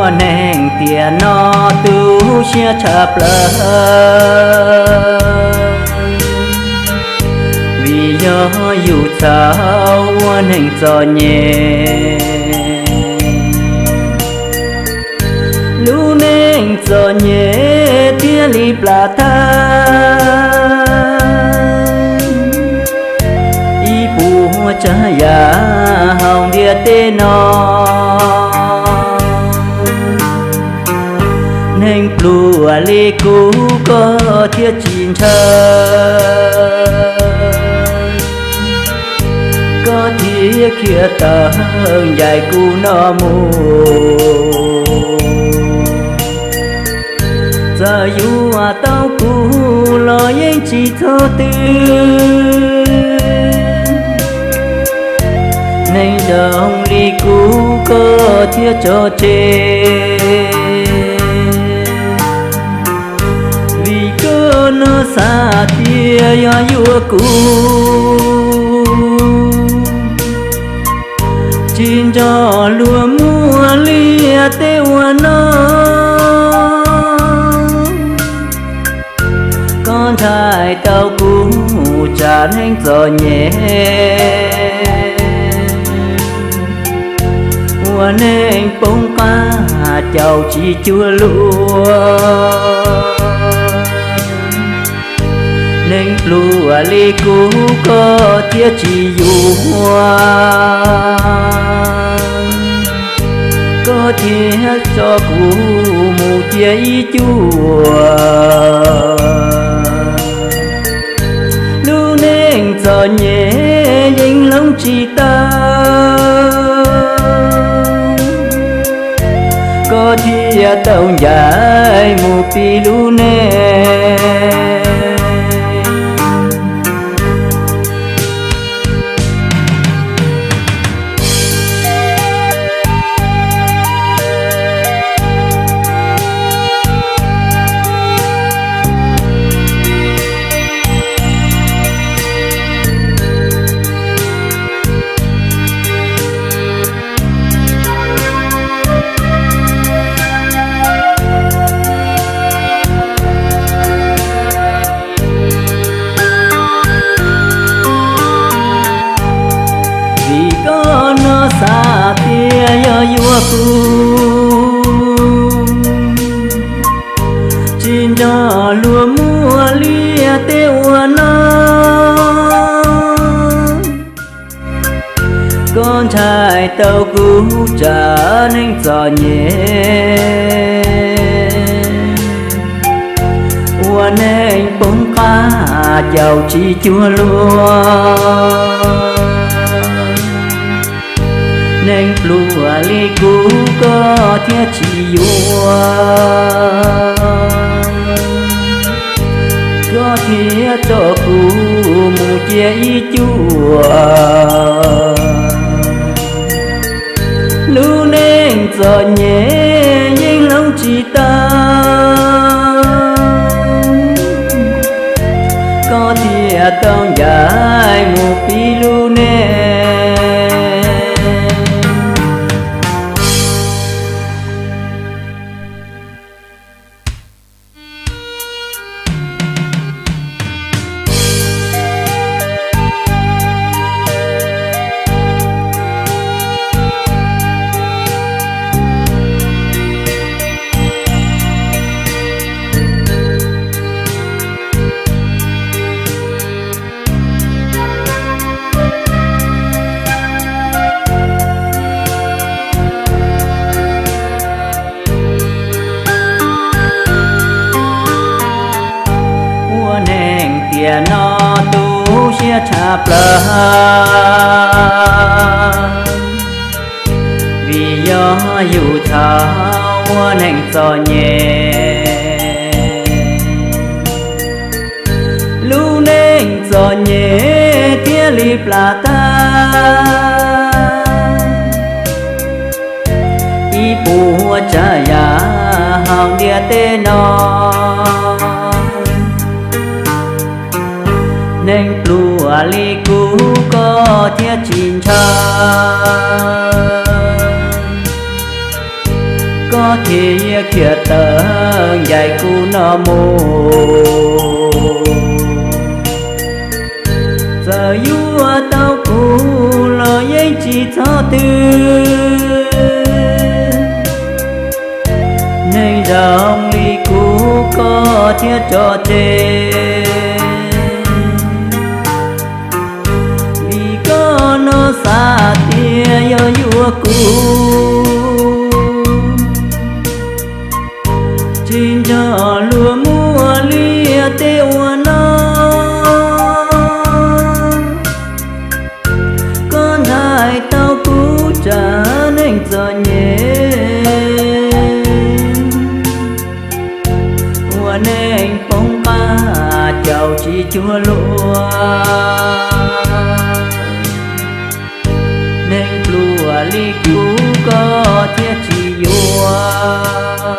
Ua neeg tiam no tu siab tshaj plaws, vim yog yus txhaum ua neeg txom nyem. Lub neej txom nyem thiaj li plam tag. Ib puas tsav yam hauv ntiaj teb no, neeg pluag li kuv koj thiaj tsis ntshaw. Koj thiaj khiav tawm ncaim kuv no mus. Txawm yuav tau kuv los yeej tsis txhob twv. Neeg zoo li kuv koj thiaj tso tseg, vim koj no xav tias yog yuav kuv, tsis nco luag muaj liaj teb ua no. Koj ntshai tau kuv tsam neeg txom nyem, ua neeg poob qab caum tsis cuag luag. Neeg pluag li kuv koj thiaj tsis yuav, koj thiaj tso kuv mus cia ib cuag. Lub neej txom nyem yeej hloov tsis tau, koj thiaj tau ncaim mus pib lub neej. Vim koj no xav tias yog yuav kuv, tsis nco luag muaj liaj teb ua no. Koj ntshai tau kuv tsam neeg txom nyem, ua neeg poob qab caum tsis cuag luag. Neeg pluag li kuv koj thiaj tsis yuav, koj thiaj tso kuv mus cia ib cuag. Lub neej txom nyem yeej hloov tsis tau, koj thiaj tau ncaim mus pib lub neej. Ua neeg tiam no tu siab tshaj plaws, vim yog yus txhaum ua neeg txom nyem. Lub neej txom nyem thiaj li plam tag. Ib puas tsav yam hauv ntiaj teb no, neeg pluag li kuv koj thiaj tsis ntshaw. Koj Thiaj khiav tawm ncaim kuv no mus. Txawm yuav tau kuv los yeej tsis txhob twv. Neeg zoo li kuv koj thiaj tso tseg. Vim koj no xav tias yog yuav kuv, tsis nrog luag muaj liaj tej ua no. Koj ntxhais tau kuv tsam neeg txom nyem, ua neeg poob qab caum tsis cuag luag. Neeg pluag li kuv koj thiaj tsis yuav.